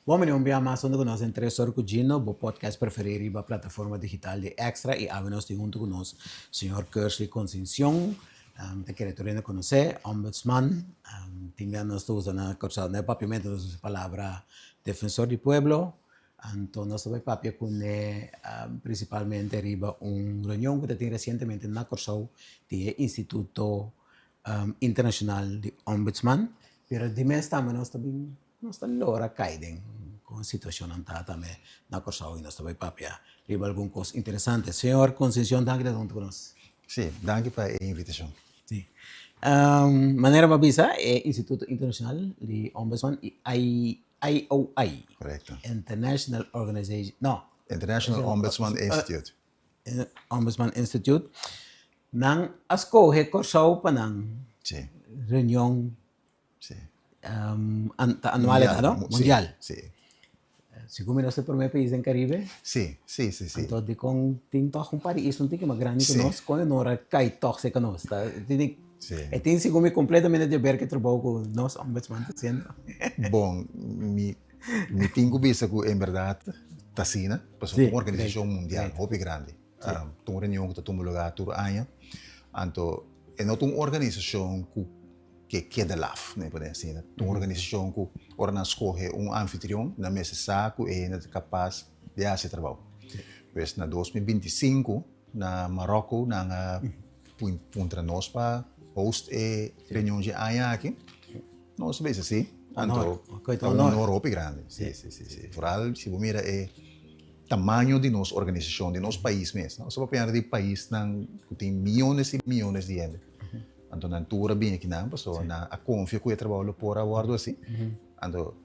Bon bini un bia mas huntu ku nos den Tres Ora ku Gino, bo podcast preferí riba plataforma digital di Extra i awe nos tin huntu ku nos señor Kersley Concincion, ta kere tur hende konosé, Ombudsman, tin bia nos ta usa na Kòrsou, na e papiamentu nos ta usa e palabra Defensor di Pueblo, anto nos ta bai papia kuné prinsipalmente riba un reunion ku ta tin resientemente na Kòrsou di e Instituto Internashonal di Ombudsman, pero di mes tambe nos ta bin Nos ta lora kai den kon situashonnan ta tambe na Kòrsou i nos ta bai papia riba algun kos interesante. Señor Concencion, danki ta huntu ku nos. Sí, danki pa e invitashon. Sí. Manera bo a bisa, e Instituto Internashonal di Ombudsman, IOI. Korekto. International Organization, no. International Ombudsman Institute. Ombudsman Institute. Nan a skohe Kòrsou pa nan reunion. Sí. Ta anual e ta, no? Mundial. Sí. Segun mi nos ta e prome pais den Caribe. Sí, sí, sí, sí. Anto dikon tin tòg un par di isla un tiki mas grandi ku nos, kon e no ora kai tòg serka nos? Ta tini, e tin segun mi kompletamente di haber ku e trabou ku nos ombudsman ta hasiendo. Bon, mi mi tin ku bisa ku en bèrdat ta asina, pasobra ta un organisashon mundial hopi grandi. Ta un reunion ku ta tuma lugá tur aña. Anto e no ta un organisashon ku ke keda laf, mi por asina. Ta un organisashon ku ora nan skohe un anfitrion, nan mester sa ku e hende ta kapas di hasi e trabou. Pues na 2025 na Maròko nan a puntra nos pa host e reunion dje aña aki. Nos a bisa si. Anto ta un honor hopi grandi. Si, si, si, si. Foral si bo mira e tamaño di nos organisashon, di nos pais mes. Nos ta papia di paisnan ku tin miyones i miyones di hende. Anto nan tur a bini akinan pasobra nan a konfia ku e trabou lo por a wòrdu hasi. Anto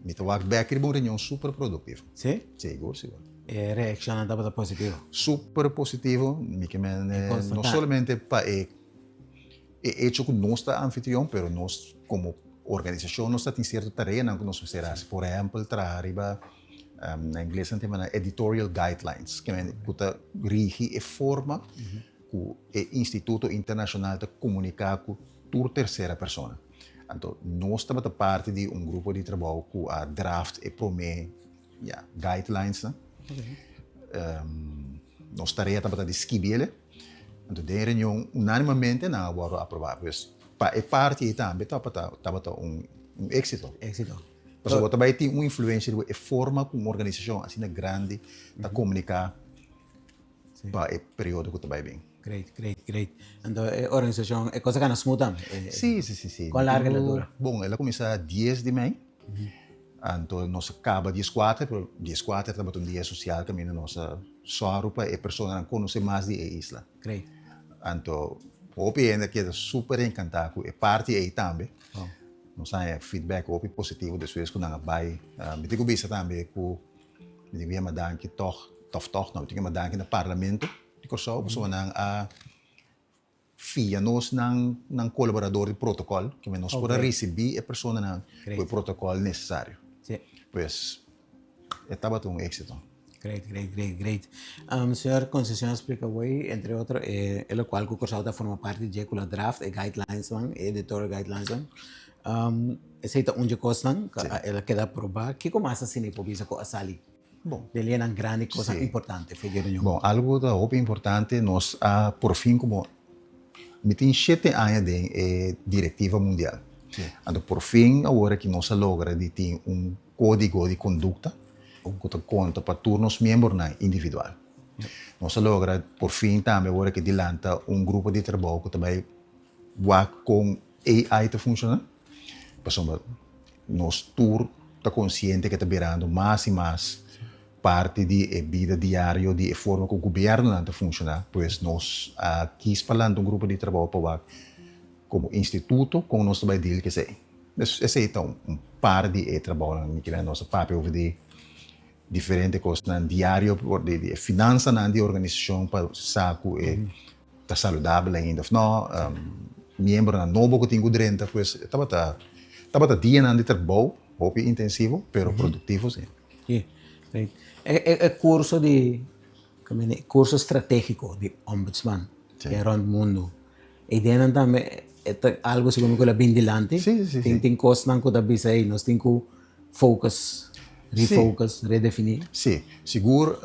mi ta wak bèk riba un reunion super produktivo. Sí? Sigur, sigur. E reakshonnan tabata positivo? Super positivo. Mi ke men no solamente pa e e echo ku nos ta anfitrion, pero nos komo organisashon nos ta tin sierto tareanan ku nos mester hasi. Por ehèmpel traha riba, na ingles nan ta yama nan editorial guidelines, ke men ku ta rigi e forma ku e instituto internashonal ta komuniká ku tur tersera persona. Anto nos tabata parti di un grupo di trabou ku a draft e promé, ya, guidelinesnan. Nos tarea tabata di skibi el'e. Anto den e reunion unánimamente nan a wòrdu aprobá. Pues pa e parti ei tambe tabata tabata un un éksito. Éksito. Pasobra bo ta bai tin un influensia riba e forma ku un organisashon asina grandi ta komuniká. Pa e periodo ku ta bai bin. Great, great, great. Anto e organisashon, e kos a kana smooth tambe? Sí, sí, sí, sí. Kon largu el a dura? Bon, el a kuminsá dies di mei, anto nos a kaba dieskuater, pero dieskuater tabata un dia sosial kaminda nos a sòru pa e personanan konosé mas di e isla. Great. Anto hopi hende a keda super enkantá ku e parti ei tambe. Nos a haña feedback hopi positivo despues ku nan a bai. Mi tin ku bisa tambe ku Mi tin ku yama danki tòg, tòf tòg no, mi tin ku yama danki na Parlamento di Kòrsou pasobra nan a fia nos nan nan kolaborador di protokòl ke nos por a risibí e personanan ku e protokòl nesesario. Pues e tabata un éksito. Great, great, great, great. Señor Concepcion a splika awor, entre otro, e lokual ku Kòrsou ta forma parti dje ku lo draft e guidelinesnan, e editorial guidelinesnan. Esei ta un dje kosnan ku el a keda aprobá. Kiko mas asina e por bisa ku a sali den lianan grandi kosnan importante for di e reunion? Bon, algu ku ta hopi importante, nos a por fin komo mi tin shete aña den e direktiva mundial. Anto por fin awor aki nos a logra di tin un kódigo di kondukta ku ta konta pa tur nos miembronan individual. Nos a logra por fin tambe awor aki di lanta un grupo di trabou ku ta bai wak kon AI ta funciona, pasobra nos tur ta consciente ke ta birando mas y mas parti di e bida diario, di e forma ku gobiernonan ta funciona, pues nos a kis pa lanta un grupo di trabou pa wak komo instituto kon nos ta bai deal ku esei. Esei ta un par di e trabounan mi kere nos a papia over di diferente kosnan diario, di e finansanan di e organisashon pa sa ku e ta saludabel ainda of no, miembronan nobo ku tin ku drenta, pues e tabata tabata dianan di trabou hopi intensivo pero produktivo si. Si, si. E kurso di e kurso strategiko di Ombudsman ke rònt mundu, e ideanan tambe e ta algu segun mi ku lo a bin dilanti, tin kosnan ku ta bisa ey nos tin ku. focus, refocus, redefiní? Sí, sigur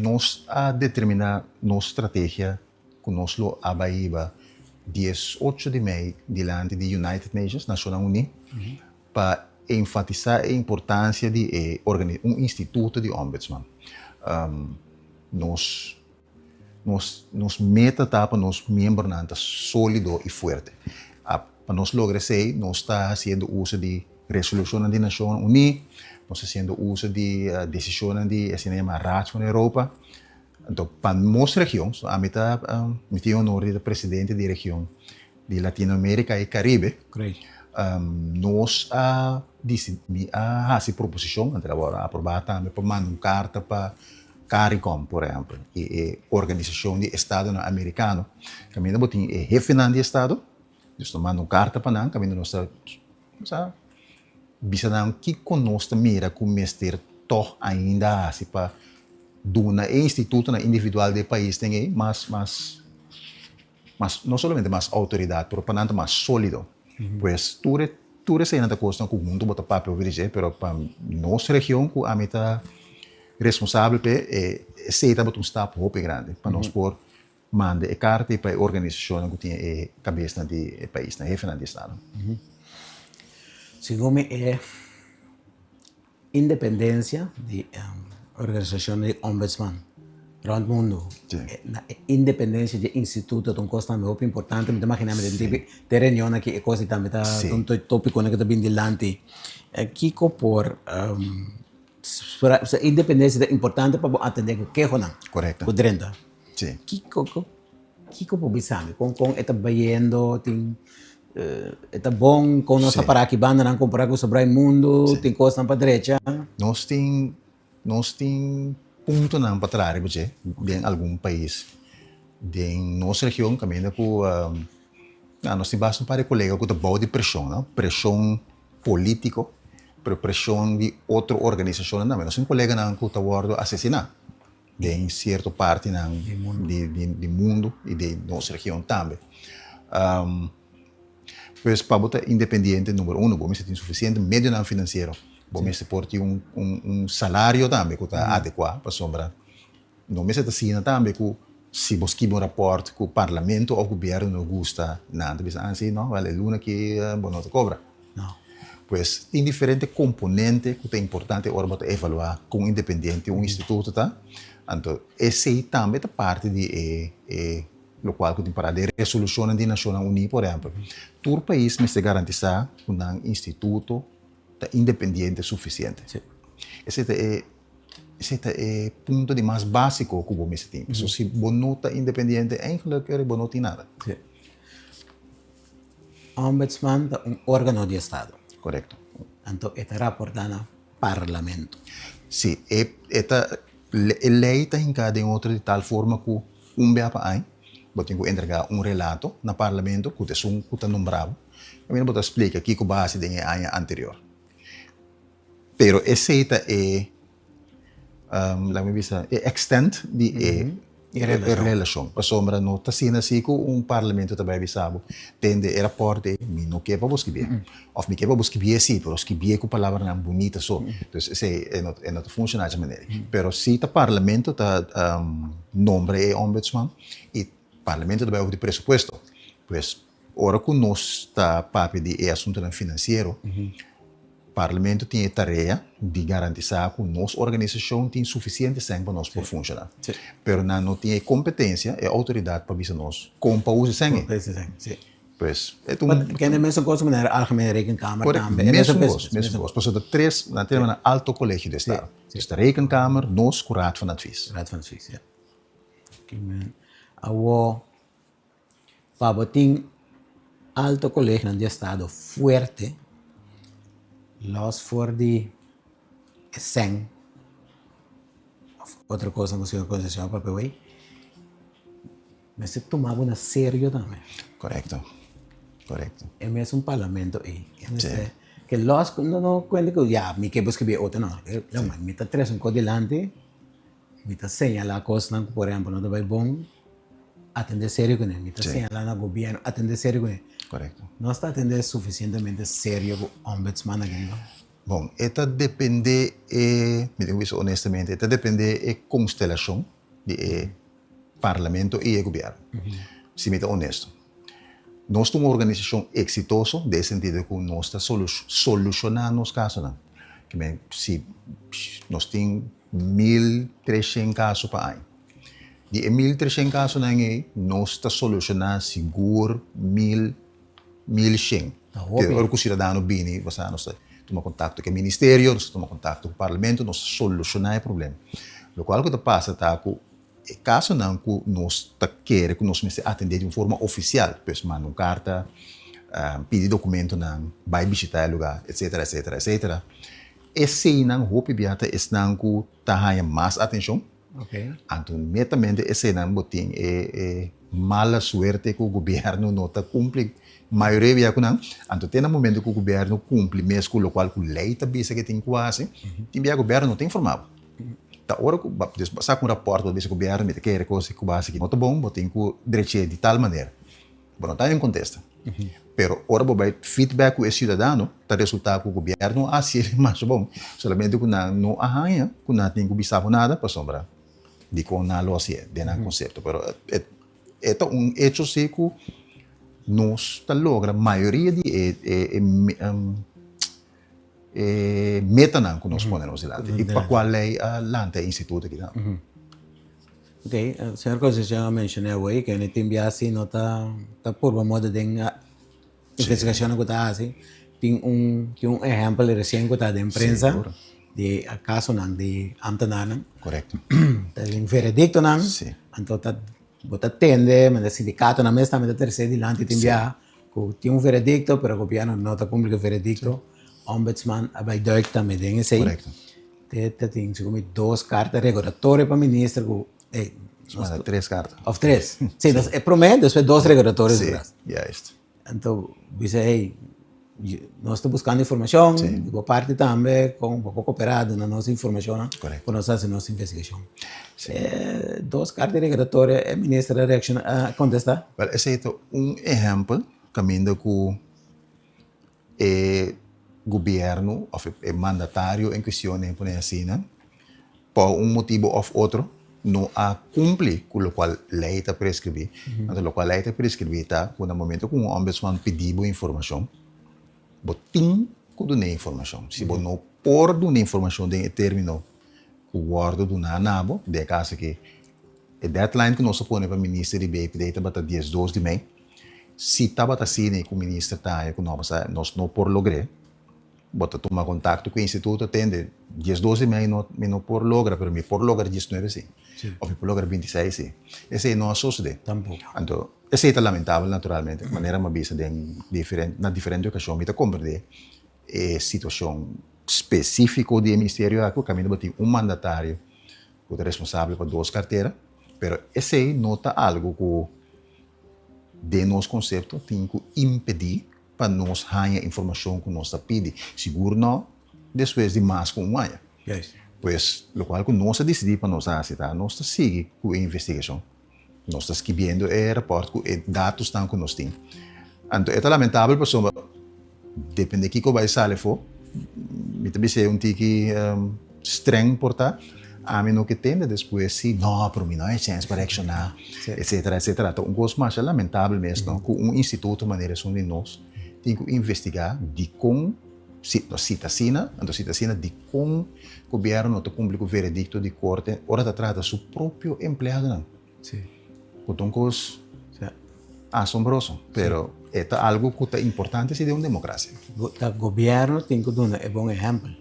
nos a determiná nos strategia ku nos lo a bai hiba 18 di mei dilanti di United Nations, Nashonnan Uní, pa enfatisá e importansia di e un instituto di ombudsman. Nos Nos nos meta ta pa nos miembronan ta sólido i fuerte. Pa nos logra esei, nos ta hasiendo uso di resolushonnan di Nashonnan Uní, nos ta hasiendo uso di desishonnan di asina yama Raad van Europa. Anto pa nos region, ami ta mi tin e honor di ta presidente di region di Latinoamerica i Caribe. Nos a disi mi a hasi proposishon, anto awor a aprobá tambe pa manda un karta pa Caricom, por ehèmpel, i e Organisashon di Estadonan Amerikano, kaminda bo tin e hefenan di estado, nos ta manda un karta pa nan kaminda nos ta sa bisa nan kiko nos ta mira ku mester tòg ainda hasi pa duna e institutonan individual di e paisnan ei mas mas mas no solamente mas outoridat pero pa nan ta mas sólido. Pues tur e tur eseinan ta kosnan ku huntu bo ta papia over di dje pero pa nos region ku ami ta responsabel p'e e esei tabata un stap hopi grandi pa nos por manda e karta i pa e organisashonnan ku tin e kabesnan di e paisnan, hefenan di estado. Segun mi e Independencia di organisacion di ombudsman rond mundo. E independencia di e instituto ta un cos tambe hopi importante. Mi ta imagina mi den tipi te reunion aki e cos tambe ta un topiconan cu ta bin dilanti. Kico por independencia ta importante pa bo atende cu kehonan cu drenta. Kico Kiko por bisa mi? Kon kon e ta bayendo? Tin e ta bon? Kon nos ta para aki bandanan kompara ku sobra e mundu? Tin kosnan pa drecha? Nos tin nos tin puntonan pa traha riba dje den algun pais den nos region kaminda ku nos tin basta un par di kolega ku ta bou di preshon no, preshon politiko pero preshon di otro organisashonnan tambe. Nos tin koleganan ku ta wòrdu asesiná. Den cierto partinan di mundo y di nos region tambe. Pues pa bo ta independiente numero uno bo mester tin suficiente medionan financiero, bo mester por tin un salario tambe cu ta adecua pasobra no mester ta asina tambe cu si bo skibi un rapport cu parlamento of gobierno no gusta nan ta bisa ah si no wel e luna aki bo no ta cobra. Pues tin diferente komponente ku ta importante ora bo ta evaluá kon independiente un instituto ta. Anto esei tambe ta parti di e e lokual ku tin pará den resolushonnan di Nashonnan Uní por ehèmpel. Tur pais mester garantisá ku nan instituto ta independiente sufisiente. Esei ta e esei ta e punto di mas básiko ku bo mester tin. Pasobra si bo no ta independiente eigentlik bo no tin nada. Ombudsman ta un órgano di estado. Korekto. Anto e ta raportá na Parlamento. Sí, e e ta e lei ta hinká den otro di tal forma ku un bia pa aña bo tin ku entregá un relato na Parlamento ku ta esun ku ta nombrá bo. Kaminda bo ta splika kiko bo a hasi den e aña anterior. Pero esei ta e laat mi bisa, e extent di e relashon. Pasobra no ta asina si ku un parlamento ta bai bisa bo, tende e rapòrt ei, mi no ke pa bo skibié. Òf mi ke pa bo skibié sí, pero skibié ku palabranan bunita so. Dus esei e no e no ta funshoná dje manera ei. Pero si ta parlamento ta nombra e ombudsman i parlamento ta bai over di presupuesto. Pues ora ku nos ta papia di e asuntunan finansiero, Parlamento tin e tarea di garantisá ku nos organisashon tin sufisiente sèn pa nos por funshoná. Pero nan no tin e kompetensia, e outoridat pa bisa nos kon pa usa e sèn ei. Pues, e ta un. Kende mesun kos manera Algemene Rekenkamer tambe. Mesun kos, mesun kos. Pasobra ta tres, nan ta yama nan Alto Kolegio di Estado. Dus ta Rekenkamer, nos ku Raad van Advies. Raad van Advies, ya. Awor. Pa bo tin alto colegionan di estado fuerte, los for di e sèn of otro cosnan cu señor Concepcion a papia awey, mester tuma bo na serio tambe. Corecto, corecto. E mesun parlamento ey, e mester ke los no no cuenta cu ya mi ke bo scribi e otro no, mi ta trece un cos dilanti. Mi ta señalá kosnan ku por ehèmpel no ta bai bon, atendé serio kuné. Mi ta señalá na gobièrnu, atendé serio kuné. Korekto. Nos ta atendé sufisientemente serio ku ombudsman aki riba? Bon, e ta depende e, mi tin ku bisa honestamente, e ta depende e konstelashon di e parlamento i e gobièrnu. Si mi ta honesto. Nos ta un organisashon eksitoso den e sentido ku nos ta solushoná nos kasonan. Si nos tin 1300 kaso pa aña. Di e 1300 kasonan ei nos ta solushoná sigur mil 1100. Ora ku siudadano bini nos ta tuma kontakto ku e ministerio, nos ta tuma kontakto ku parlamento, nos ta solushoná e problema. Lokual ku ta pasa ta ku E kasonan ku nos ta kere ku nos mester atendé di un forma ofisial, pues manda un karta, pidi dokumentonan, bai bishitá e lugá, etsetera, etsetera, etsetera. Eseinan hopi bia ta esnan ku ta haña mas atenshon. Anto netamente eseinan bo tin e mala suerte ku gobièrnu no ta kumpli mayoria bia ku nan. Anto te na momento ku gobièrnu kumpli mes ku lokual ku lei ta bisa ke tin ku hasi, tin bia gobièrnu no ta informá bo. Ta ora ku bo des bo saka un rapòrt bo bisa gobièrnu mi ta kere kos ku bo hasi aki no ta bon bo tin ku drech'é di tal manera. Bo no ta haña un kontesta. Pero ora bo bai feedback ku e siudadano ta resultá ku gobièrnu a hasi el masha bon solamente ku nan no a haña ku nan tin ku bisa bo nada pasobra dikon nan lo hasié den nan konsepto. Pero e ta un echo si ku nos ta logra mayoria di e E metanan ku nos pone nos dilanti i pa kua lei a lanta e instituto aki tambe. Ok, señor Concepcion a menshoná awor ku e tin bia si no ta ta purba moda den investigashonnan ku ta hasi. Tin un tin un ehèmpel resien ku ta den prensa di kasonan di amtenarnan. Korekto. Ta den verediktonan. Anto ta bo ta tende manera sindikatonan mes tambe ta trese dilanti tin biaha. Ku tin un veredikto pero gobièrnu no ta kumpli ku e veredikto. Ombudsman a bai duik tambe den esei. Korekto. Te ta tin segun mi dos karta regulatorio pa minister ku ey nos manda tres karta. Of tres. Si, nos e promé despues dos regulatorios Si, juist. Anto bisa ey nos ta buskando informashon di bo parti tambe kon bo por koperá duna nos informashonnan pa nos hasi nos investigashon. E dos karta regulatorio e minister a reakshoná a kontestá. Wèl esei ta un ehèmpel kaminda ku e gobièrnu òf e mandatario en kuestion den pone asina pa un motibu òf otro no a kumpli ku lokual lei ta preskribí. Anto lokual lei ta preskribí ta ku na momento ku un ombudsman pidi bo informashon, bo tin ku dun'é informashon. Si bo no por duna informashon den e término ku wòrdu duná na bo, den e kaso aki e deadline ku nos a pone pa minister di BPD tabata diesdos di mei. Si tabata asina i ku minister ta haña ku no nos no por logr'é, Bo ta tuma kontakto ku e instituto, tende, 12 i mei no, mi no por logra, pero mi por logra 19 si. Of mi por logra 26 si. Esei no a sosodé. Tampoco. Anto, esei ta lamentabel naturalmente. Manera mi a bisa den diferente, na diferente okashon mi ta komprendé e situashon spesífiko di e ministerio aki, kaminda bo tin un mandatario ku ta responsabel pa dos kartera, pero esei no ta algu ku den nos konsepto tin ku impedí pa nos haña informashon ku nos ta pidi, sigur no despues di mas ku un aña. Pues, lokual ku nos a disidí pa nos hasi ta, nos ta sigui ku e investigashon. Nos ta skibiendo e rapòrt ku e datosnan ku nos tin. Anto e ta lamentabel pasobra depende kiko bai sali afó, mi ta bis'é un tiki streng por ta, ami no ke tende despues si no, pero mi no hay chèns pa reakshoná, etsetera, etsetera. Ta un kos masha lamentabel mes no, ku un instituto manera esun di nos tin ku investigá dikon, si no si ta asina, anto si ta asina dikon gobièrnu no ta kumpli ku veredikto di korte ora ta trata su propio empleadonan. Ku ta un kos asombroso, pero e ta algu ku ta importante si den un demokrasia. Ta gobièrnu tin ku duna e bon ehèmpel.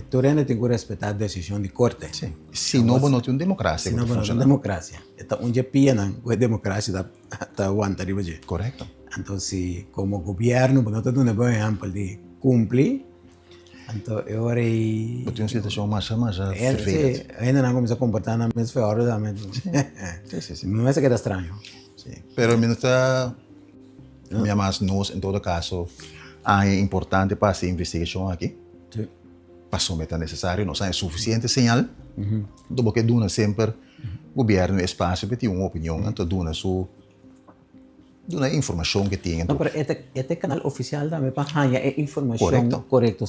Tur hende tin ku respetá desishon di korte. Sí. Si no bo no tin un demokrasia ku ta funshoná. Si no bo no tin un demokrasia. E ta un dje pianan ku e demokrasia ta wanta riba dje. Korekto. Anto si komo gobièrnu bo no ta duna e bon ehèmpel di kumpli, anto e ora ei. Bo tin un situashon masha masha vervelend. Sí. Hendenan kuminsá komportá nan mes feòrdu tambe. Sí, sí, sí. Mi mes a keda straño. Sí. Pero mi no ta mi a mas nos en todo kaso a haña importante pa hasi e investigashon aki. Pasobra ta necesario, nos haña suficiente señal, anto bo ke duna semper gobierno espacio pa e tin un opinion, anto duna su Duna e informashon ku tin. No, pero e ta e ta e kanal ofisial tambe pa haña e informashon korekto. Korekto.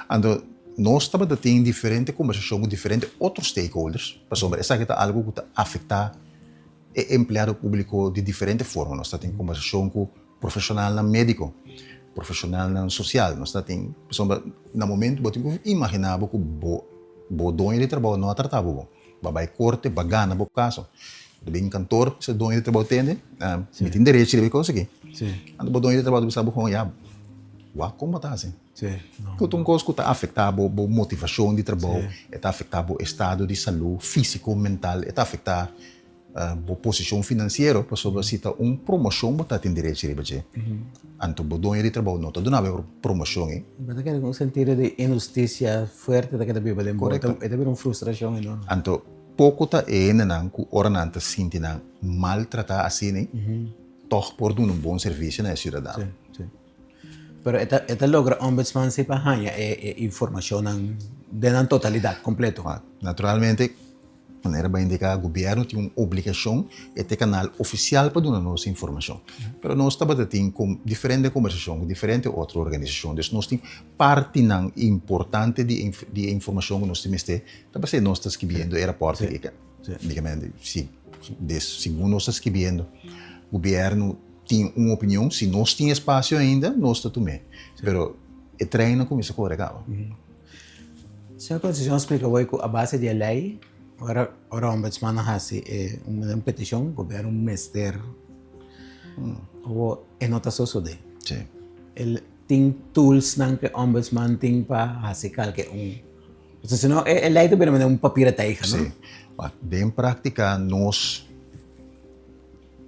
Anto nos tabata tin diferente kombersashon ku diferente otro stakeholders, pasobra esaki ta algu ku ta afektá e empleado públiko di diferente forma. Nos ta tin kombersashon ku profeshonalnan médiko, profeshonalnan sosial. Nos ta tin, pasobra na momento bo tin ku imaginá bo ku bo bo doño di trabou no a trata bo bon. Bo a bai korte, bo a gana bo kaso. Bo ta bin kantor, bisa doño di trabou tende, mi tin derecho riba e kos aki. Anto bo doño di trabou ta bisa bo kon, ya, wak kon bo ta hasi. Ku ta un kos ku ta afektá bo bo motivashon di trabou, e ta afektá bo estado di salú físiko, mental, e ta afektá bo posishon finansiero, pasobra si ta un promoshon bo ta tin derecho riba dje, anto bo doño di trabou no ta duna bo e promoshon ei. Bo ta keda ku un sentido di inhustisia fuerte ta keda biba den bo, e ta bira un frustrashon enorme. Anto poko ta e hendenan ku ora nan ta sinti nan maltratá asina ei, tòg por duna un bon servisio na e siudadano. Sí, sí. Pero e ta e ta logra ombudsman si pa haña e e informashonnan den nan totalidat, kompleto. Naturalmente, manera bo a indiká, gobièrnu tin un obligashon, e ta e kanal ofisial pa duna nos informashon. Pero nos tabata tin diferente kombersashon ku diferente otro organisashon. Dus nos tin partinan importante di di e informashon ku nos tin mester, ta pasei nos ta skibiendo e rapòrt aki. Básicamente, si, segun nos ta skibiendo, gobièrnu tin un opinion, si nos tin espacio ainda, nos ta tum'é. Pero e trein a cuminsa core caba. Señor Concepcion a splica hoy cu a base di e ley, ora ora Ombudsman a haci e un peticion, gobierno mester awo e no ta sosode. Sí. El tin toolsnan cu e Ombudsman tin pa haci calke un. Pasobra si no e ley ta bira manera un papier tijger, no? Sí. Den practica nos.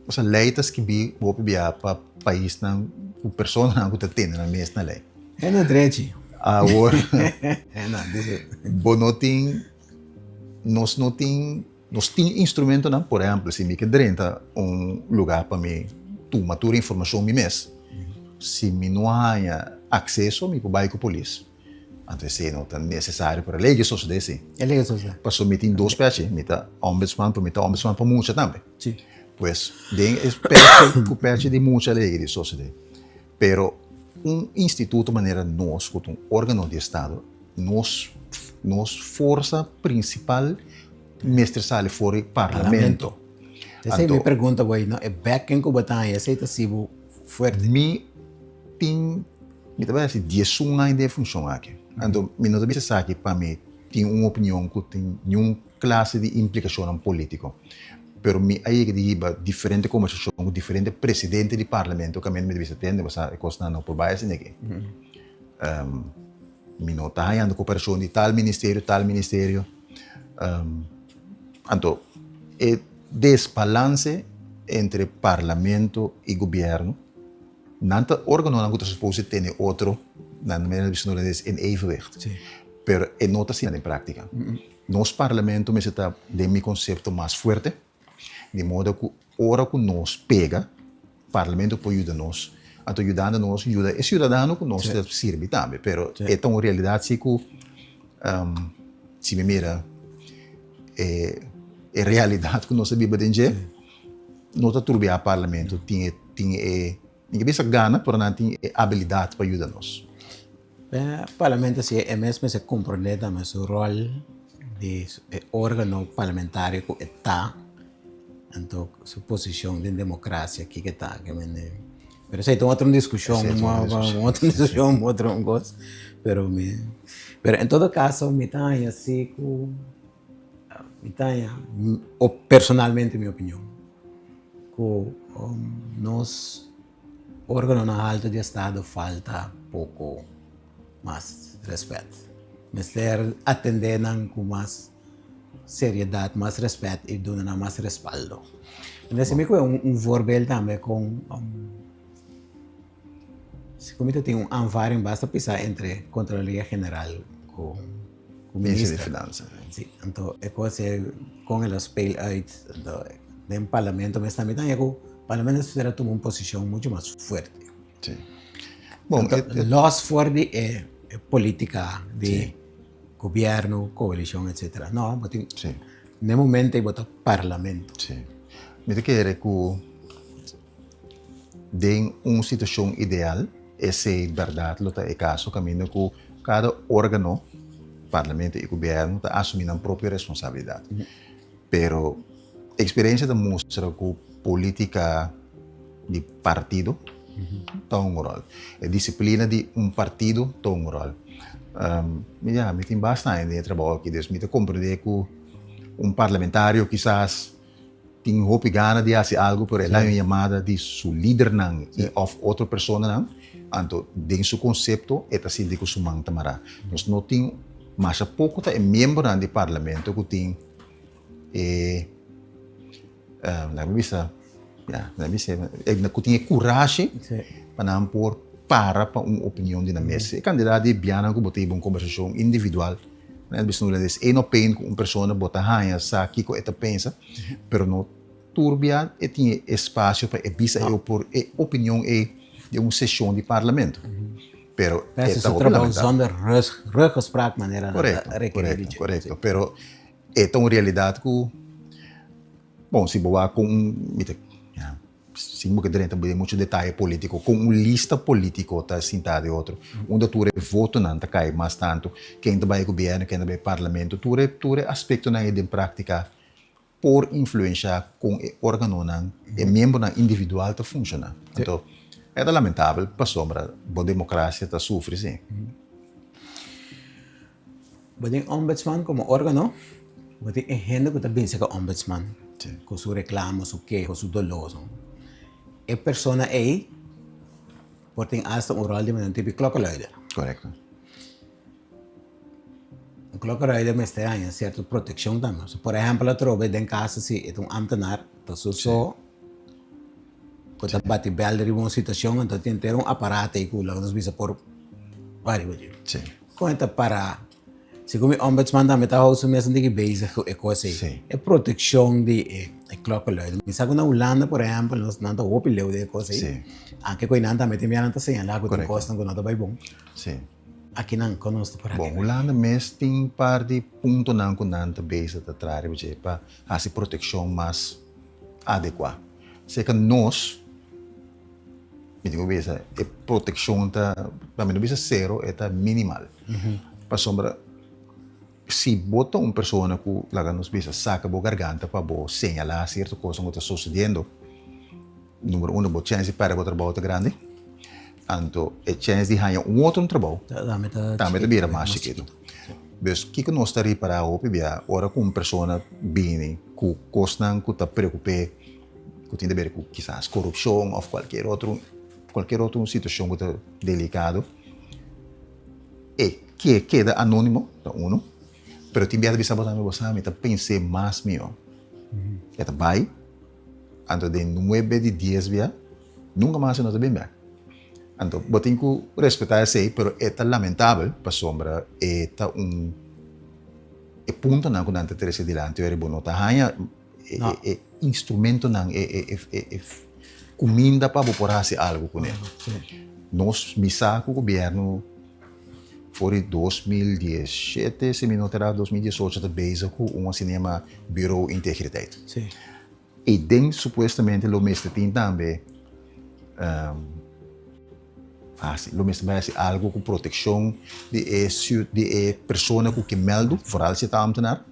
Pasobra lei ta skibí hopi bia pa paisnan ku personanan ku ta tene nan mes na lei. E no drechi. Awor, E no, disi. bo no tin, nos no tin, nos tin instrumentonan, por ehèmpel, si mi ke drenta un lugá pa mi tuma tur informashon mi mes, si mi no haña akseso mi por bai ku polis. Anto esei no ta necesario, pero e ley ke sosode si. E ley ke sosode. Pasobra mi tin dos pechi, mi ta ombudsman, pero mi ta ombudsman pa mucha tambe. Si. Pues den e pechi ku pechi di mucha ley di sosode. Pero un instituto manera nos, ku ta un organo di estado, nos nos forsa principal mester sali for di parlamento. Esei mi pregunta bo ei, no? E backing ku bo ta haña, esei ta sibu fuerte? Mi tin. Mi ta bai hasi diesun aña den e funshon aki. Anto mi no ta bisa esaki pa mi tin un opinion ku tin niun klase di implikashonnan polítiko. Pero mi a yega di hiba diferente kombersashon ku diferente presidente di parlamento kaminda mi ta bisa tende bo sa e kosnan no por bai asina aki. Mi no ta hañando koperashon di tal ministerio, tal ministerio. Anto e desbalanse entre parlamento i gobièrnu. Nan ta organonan ku ta supose tene otro, nan manera di bisa holandes, in evenwicht. Pero e no ta asina den práktika. Nos parlamento mester ta, den mi konsepto, mas fuerte, di modo ku ora ku nos pega, parlamento por yuda nos. Anto yudando nos, yuda e siudadano ku nos ta sirbi tambe. Pero e ta un realidat si ku si mi mira e realidat ku nos ta biba den dje, No ta tur bia parlamento tin e tin e mi ke bisa gana pero nan tin e abilidat pa yuda nos. Parlamento si e mes mester comprende tambe su rol di e organo parlamentario cu e ta, anto su posicion den democracia kiko e ta. Pero esei ta un otro discusion, un otro discusion, un otro cos. Pero mi, pero en todo caso mi ta haña si cu. Mi ta haña, personalmente mi opinion, ku nos organonan haltu di estado falta poko mas rèspèt. Mester atendé nan ku mas seriedat, mas rèspèt i duna nan mas respaldo. Entonces mi kohe un voorbeeld tambe kon si ku mi ta tin un aanvaring basta pisá entre Contraloria General ku Minister di Finansa. Sí, anto e kos e kon el a speel uit anto den parlamento mes tambe ta haña ku parlamento mester a tuma un posishon muchu mas fuerte. Sí. Bon, anto los for di e politica di gobierno, koalishon etcetera. No, bo tin Sí. den momento ei bo ta parlamento. Sí. Mi ta kere ku. Den un situashon ideal, esei bèrdat lo ta e kaso kaminda ku kada órgano, parlamento i gobièrnu, ta asumí nan propio responsabilidat. Pero eksperensia ta mustra ku polítika di partido ta un ròl. E disiplina di un partido ta un ròl. Ya, mi tin basta aña den e trabou aki, dus mi ta komprendé ku un parlamentario kisas tin hopi gana di hasi algu, pero el haña un yamada di su lidernan i òf otro personanan, anto den su konsepto e ta sinti ku su man ta mará. Nos no tin, masha poko ta e miembronan di parlamento ku tin e, laga mi bisa, ya, laga mi bisa, ku tin e kurashi pa nan por para pa un opinion di nan mes. E kandidat di bianan ku bo ta hiba un kombersashon individual, nan bisa no hulandes, één op één ku un persona bo ta haña sa kiko e ta pensa, pero no tur bia e tin e espasio pa e bisa e por e opinion ei den un seshon di parlamento. Pero e ta hopi lamentá. Zonder ruggespraak manera nan ta rekerí di dje. Korekto, korekto. Pero e ta un realidat ku, bon, si bo wak ku un, mi ta, ya, sin bo ke drenta den muchu detaye polítiko, kon un lista polítiko ta sintá den otro, unda tur e votonan ta kai mas tantu, ken ta bai gobièrnu, ken ta bai parlamento, tur e tur e aspektonan ei den práktika por influenshá kon e órganonan, e miembronan individual ta funshoná. Anto, e ta lamentabel pasobra bo demokrasia ta sufri, sí. Bo tin ombudsman komo órgano, bo tin e hende ku ta binse ku ombudsman ku su reklamo, su keho, su doló. E persona ei por tin asta un ròl di manera un tipi klokkeluider. Korekto. Un klokkeluider mester haña sierto protekshon tambe. Por ehèmpel atrobe den kaso si e ta un ámtenar ta su so ku ta bati bèl riba un situashon anto tin henter un aparato ei ku laga nos bisa por riba dje. Kon e ta para? Segun mi ombudsman tambe ta hou su mes un tiki bezig ku e kos ei. E protekshon di e klokkeluider. Mi sa ku na Hulanda por ehèmpel nos nan ta hopi leu den e kos ei. Anke ku einan tambe tin bia nan ta señalá ku tin kosnan ku no ta bai bon. Akinan kon nos ta por Bon, Hulanda mes tin par di puntonan ku nan ta bezig ta traha riba dje pa hasi protekshon mas adekuá. Seka nos, mi tin ku bisa, e protekshon ta, pa mi no bisa sero, e ta minimal. Pasobra si bo ta un persona ku, laga nos bisa, saka bo garganta pa bo señalá sierto kosnan ku ta sosediendo, Numero uno, bo chèns di pèrdè bo trabou ta grandi. Anto e chèns di haña un otro trabou tambe ta bira mas chikitu. Dus kiko nos ta ripará hopi bia ora ku un persona bini ku kosnan ku ta preokup'é, ku tin di ber ku kisas korupshon òf kualkier otro kualkier otro situashon ku ta delikado, e ke keda anónimo, ta uno, pero tin bia ta bisa bo tambe bo sa mi ta pens'é mas mihó. E ta bai. Anto den nuebe di dies bia, nunka mas e no ta bin bek. Anto bo tin ku respetá esei, pero e ta lamentabel pasobra e ta un e puntonan ku nan ta trese dilanti ora bo no ta haña e instrumentonan, e kuminda pa bo por hasi algu kuné. Nos mi sa ku gobièrnu for di 2017, si mi no ta erá, 2018 ta bezig ku un asina yama Bureau Integriteit. I den supuestamente lo mester tin tambe hasi, lo mester bai hasi algu ku protekshon di e di e persona ku ke mèldu, foral si e ta ámtenar,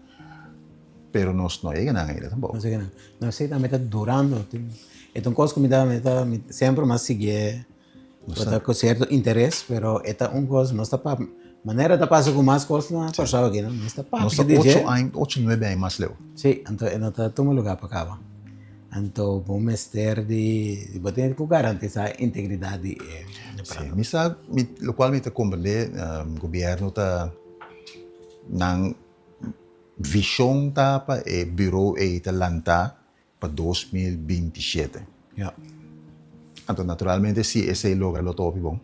pero nos no a yega nan ainda tampoko. No a yega nan. No, esei tambe ta durando. E ta un kos ku mi ta mi ta semper mi a siguié Bo ta ku sierto interes, pero e ta un kos, nos ta papia, manera ta pasa ku mas kos na Kòrsou aki, no? Nos ta papia di dje. Nos ta ocho aña, ocho, nuebe aña mas leu. Sí, anto e no ta tuma lugá pa kaba. Anto bo mester di, bo tin ku garantisá integridat di e Sí, mi sa, mi, lokual mi ta komprendé, gobièrnu ta, nan vishon ta pa e buro ei ta lantá pa 2027. Ja. Anto naturalmente si esei logra lo ta hopi bon.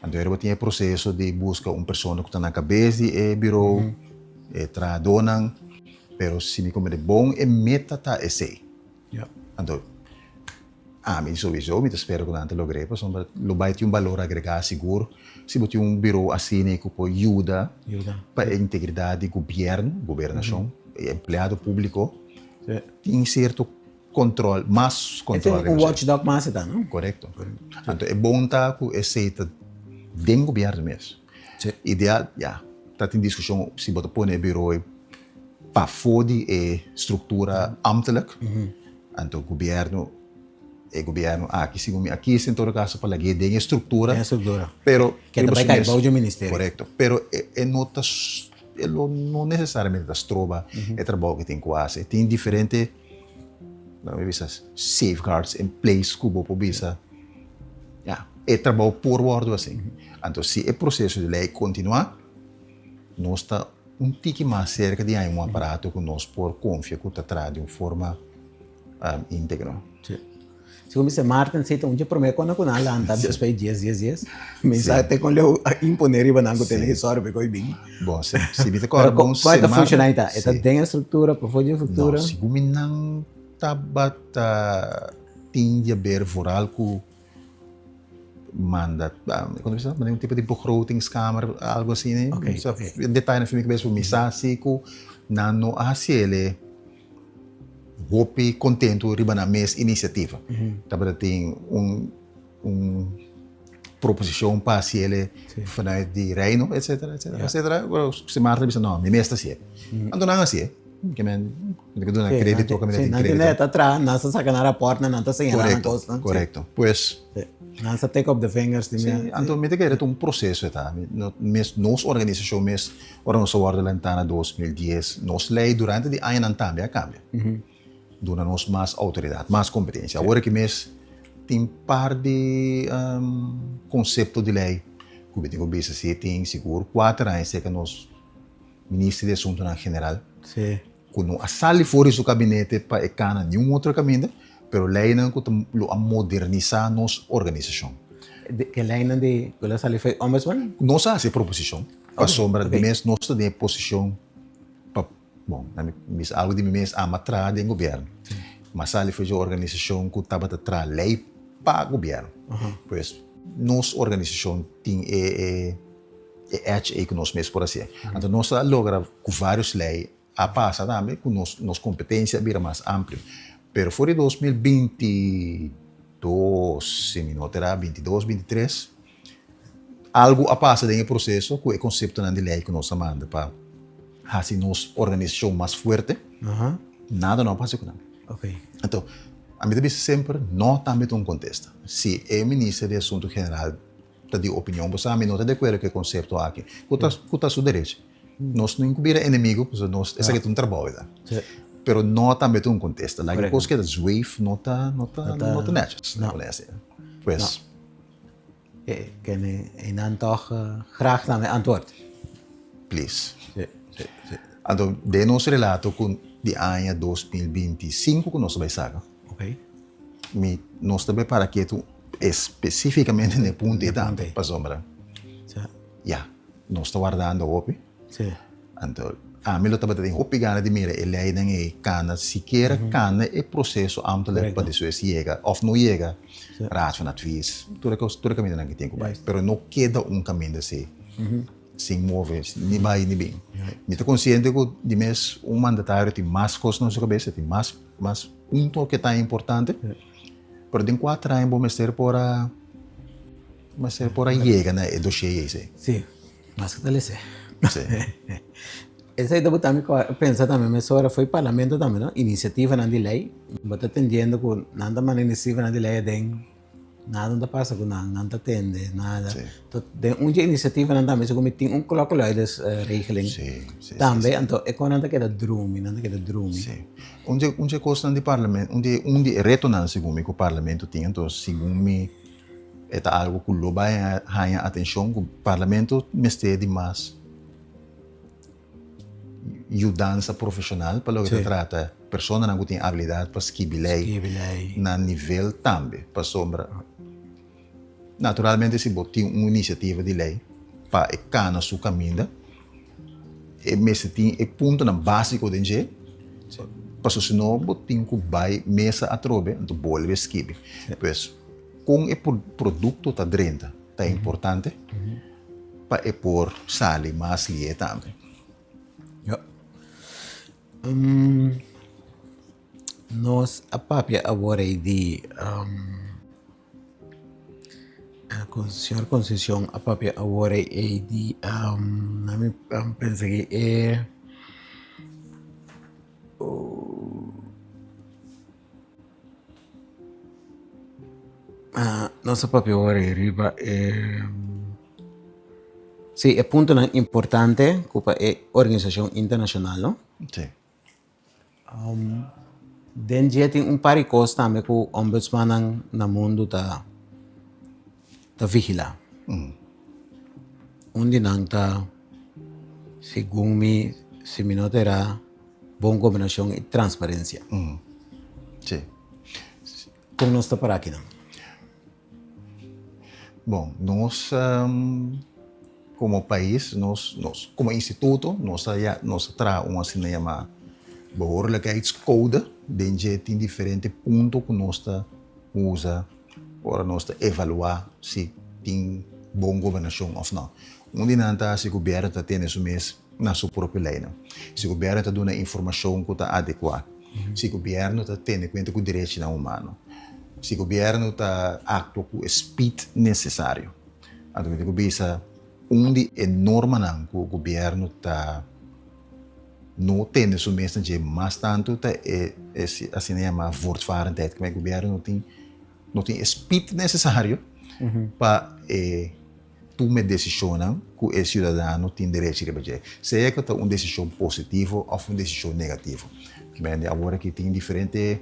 Anto ora bo tin e proceso di busca un persona cu ta na cabes di e bureau, e trahadornan, pero si mi comprende bon e meta ta esei. Ja. Anto ami sowiso mi ta spera cu nan ta logr'e pasobra lo bay tin un balor agrega sigur si bo tin un bureau asina cu por yuda pa e integridad di gobierno, gobernacion, e empleado publico. Tin sierto Control, mas control. E un watchdog mas e ta, no? Correcto. Anto e bon ta cu esey ta den gobierno mes. Si. Ideal, ya, ta tin discusion si bo ta pone e bureau ey pafo di e structura ambtelijk. Anto gobierno, e gobierno aki, segun mi a kis en todo caso pa lag'é den e structura. Den e structura. Pero. Ke ta bay cay bou dje ministerio. Correcto. Pero e no ta, e lo no necesariamente ta stroba e trabou ke tin cu haci. Tin diferente. Laat mi bisa safeguards in place ku bo por bisa ya e trabou por wòrdu hasi. Anto si e proseso di lei kontinuá nos ta un tiki mas serka di haña un aparato ku nos por konfia ku ta traha di un forma íntegro. Segun mi Sint Maarten si ta un dje prome kona ku nan a lanta despues di dies dies dies. Mi sa te kon leu a impone riba nan ku tene ki sòru pa e koi bin. Bon, si si mi ta kòrda bon Pero kon e ta funshoná ei ta? E ta den e struktura, pafó di e struktura? No, segun mi nan tabata tin di haber vooral ku manda, kon ta bisa, manda un tipo di begrotingskamer, algo asina. Oké, oké. Detaye na fin mi kabes, pero mi sa si ku nan no a hasiel e. Hopi kontentu riba nan mes inisiativa. Tabata tin un un proposishon pa hasiel vanuit di Reino, etsetera, etsetera, etsetera. Pero Sint Maarten a bisa no, mi mes ta hasié. Anto nan a hasié. Ke men mi ta duna kredito kaminda tin kredito. Nan ta traha, nan sa saka nan rapòrtnan, nan ta señalá nan kosnan. Korekto, korekto. Pues. Nan sa take up the fingers di mi. Si, anto mi ta kere ta un proseso e ta. Mes nos organisashon mes Ora nos a wòrdu lantá na 2010, nos lei durante di añanan tambe a kambia. Duna nos mas outoridat, mas kompetensia. Awor aki mes tin par di konsepto di lei ku mi tin ku bisa si tin sigur kuater aña serka nos Minister di Asuntunan General ku no a sali for di su kabinete pa e kana niun otro kaminda, pero leinan ku ta lo a modernisá nos organisashon. Ke leinan di ku lo a sali for di Ombudsman? Nos a hasi e proposishon. Pasobra di mes nos ta den e posishon pa, bon, na mi bisa algu di mi mes, ama traha den gobièrnu. Mi a sali for dje organisashon ku tabata traha lei pa gobièrnu. Pues, nos organisashon tin e e edge ei ku nos mes por hasié. Anto nos a logra ku vários lei a pasa tambe ku nos nos kompetensia a bira mas amplio. Pero for di 2022, si mi no ta erá, 22, 23, Algu a pasa den e proseso ku e konseptonan di lei ku nos a manda pa hasi nos organisashon mas fuerte, nada no a pasa ku nan. Anto, ami ta bisa semper, no tambe ta un kontesta. Si e minister di Asuntu General ta di opinion, bo sa mi no ta di akuerdo ku e konsepto aki, ku ta ku ta su derecho. Nos no tin ku bira enemigo, pasobra nos esaki ta un trabou e ta. Pero no tambe ta un kontesta. Laga e kos keda zweef no ta no ta no ta nètjes. Pues. Ken einan tòg graag na mi antwoord. Please. Sí, sí, sí. Anto den nos relato ku di aña 2025 ku nos ta bai saka. Ok. Mi nos ta bai para ketu espesífikamente na e punto ei tambe pasobra. Sí. Ya, nos ta wardando hopi. Sí. Anto, ami lo tabata tin hopi gana di mira e leinan ei kana, sikiera kana e proseso ambtelijk pa despues yega òf no yega Raad van Advies, tur e kos, tur e kamindanan ke tin ku bai. Pero no keda un kaminda así, sin move, ni bai ni bin. Mi ta konsiente ku di mes un mandatario tin mas kos na su kabesa, tin mas mas punto ke ta importante, pero den kuater aña bo mester por a mester por a yega na e doshier ei si. Sí. Mas ku ta lese. Sí. Esei ta buta mi pensa tambe mesora foi parlamento tambe no, inisiativanan di lei. Bo ta tendiendo ku nan ta manda inisiativanan di lei aden, nada no ta pasa ku nan, nan ta tende nada. Sí. To den un dje inisiativanan tambe segun mi tin un klokluidersregeling Sí, sí, tambe, sí. anto e kon nan ta keda drumi, nan ta keda drumi. Sí. Un dje un dje kosnan di parlamento, un di un di e retonan segun mi ku parlamento tin, anto segun mi E ta algo ku lo bai haña atenshon ku parlamento mester di mas yudansa profeshonal pa loke ta trata personanan ku tin abilidat pa skibi lei na nivel tambe. Pasobra naturalmente si bo tin un inisiativa di lei pa e kana su kaminda e mester tin e puntonan básiko den dje pasobra si no bo tin ku bai mesa atrobe anto bolbe skibi. Pues. Kon e produkto ta drenta ta importante pa e por sali mas lié tambe. Ja. Nos. Nos a papia awor ei di Señor Concepcion a papia awor ei di mi pensa ki e nos a papia awor ei riba e si e puntonan importante ku pa e organisashon internashonal no. Si. Den dje tin un par di kos tambe ku ombudsmannan na mundu ta ta vigilá. Un di nan ta segun mi si mi no ta erá bon gobernashon i transparensia. Kon nos ta pará akinan? Bon, nos komo pais, nos nos komo instituto, nos a ya nos a traha un asina yamá behoorlijkheidskode. Den dje tin diferente punto ku nos ta usa ora nos ta evaluá si tin bon gobernashon òf nò. Un di nan ta si gobièrnu ta tene su mes na su propio leinan, si gobièrnu ta duna informashon ku ta adekuá. Si gobièrnu ta tene kuenta ku derechinan humano. Si gobièrnu ta aktua ku e speed nesesario. Anto mi tin ku bisa un di e normanan ku gobièrnu ta no tene su mes na dje mas tantu ta e asina yamá voortvarendheid. Kmé gobièrnu no tin no tin e speed nesesario pa e Tuma e desishonnan ku e siudadano tin derechi riba dje, sea ku ta un desishon positivo òf un desishon negativo. Kibende awor aki tin diferente,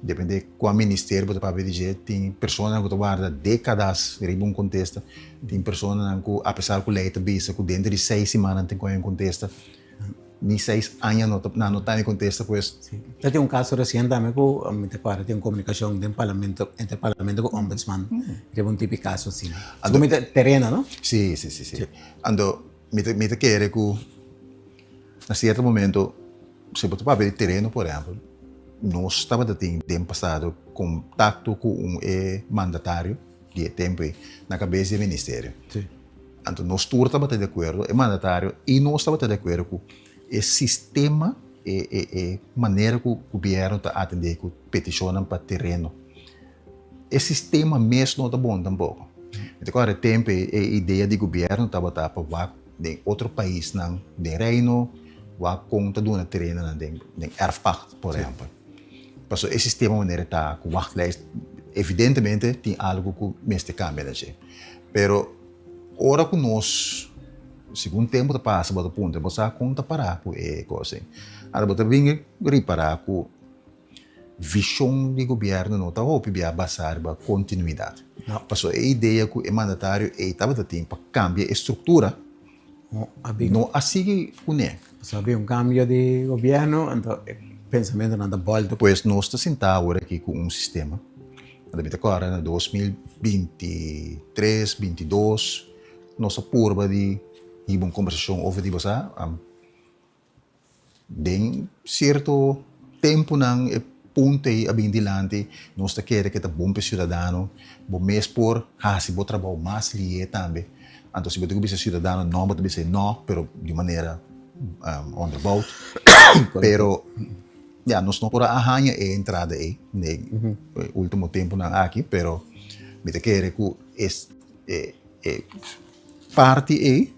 depende kua ministerio bo ta papia di dje, tin personanan ku ta warda dékadas riba un kontesta, tin personanan ku apesar ku lei ta bisa ku denter di seis siman nan tin ku haña un kontesta, Ni seis aña no ta nan no ta mi contesta pues. Si. Ta tin un caso recien tambe cu mi ta cuadra tin un comunicacion den parlamento entre parlamento cu ombudsman riba un tipo di caso asina. Anto mi ta tereno no? Si si si si. Anto mi ta mi ta kere cu na cierto momento si bo ta papia di tereno por ehempel nos tabata tin den pasado contacto cu un e mandatario di e tempo ey na cabes di e ministerio. Si. Anto nos tur tabata di akuerdo, e mandatario i nos tabata di akuerdo ku e sistema, e e e manera ku gobièrnu ta atendé ku petishonnan pa tereno. E sistema mes no ta bon tampoko. Mi ta kòrda e tempu ei e idea di gobièrnu tabata pa wak den otro paisnan den Reino, wak kon ta duna terenonan den den erfpacht por ehèmpel. Pasobra e sistema manera ta ku wachtlijst evidentemente tin algu ku mester kambia na dje. Pero ora ku nos, segun tempu ta pasa, bo ta puntra, bo sa kon ta pará ku e kos ei. Ahora bo ta bin ripará ku vishon di gobièrnu no ta hopi bia basá riba kontinuidat. Pasobra e idea ku e mandatario ei tabata tin pa kambia e struktura no a sigui kuné. Pasobra a bin un kambio di gobièrnu, anto e pensamentunan ta bòltu. Pues nos ta sintá awor aki ku un sistema. Anto mi ta kòrda na 2023, 22, nos a purba di hiba un kombersashon over di bo sa, den sierto tempunan e punto ei a bin dilanti, nos ta kere ke ta bon pa e siudadano, bo mes por hasi bo trabou mas lié tambe. Anto si bo tin ku bisa e siudadano nò, bo ta bisa e nò, pero di un manera onderbouwd. Pero. Ya, nos no por a haña e entrada ei den e ultimo tempunan aki, pero mi ta kere ku e e parti ei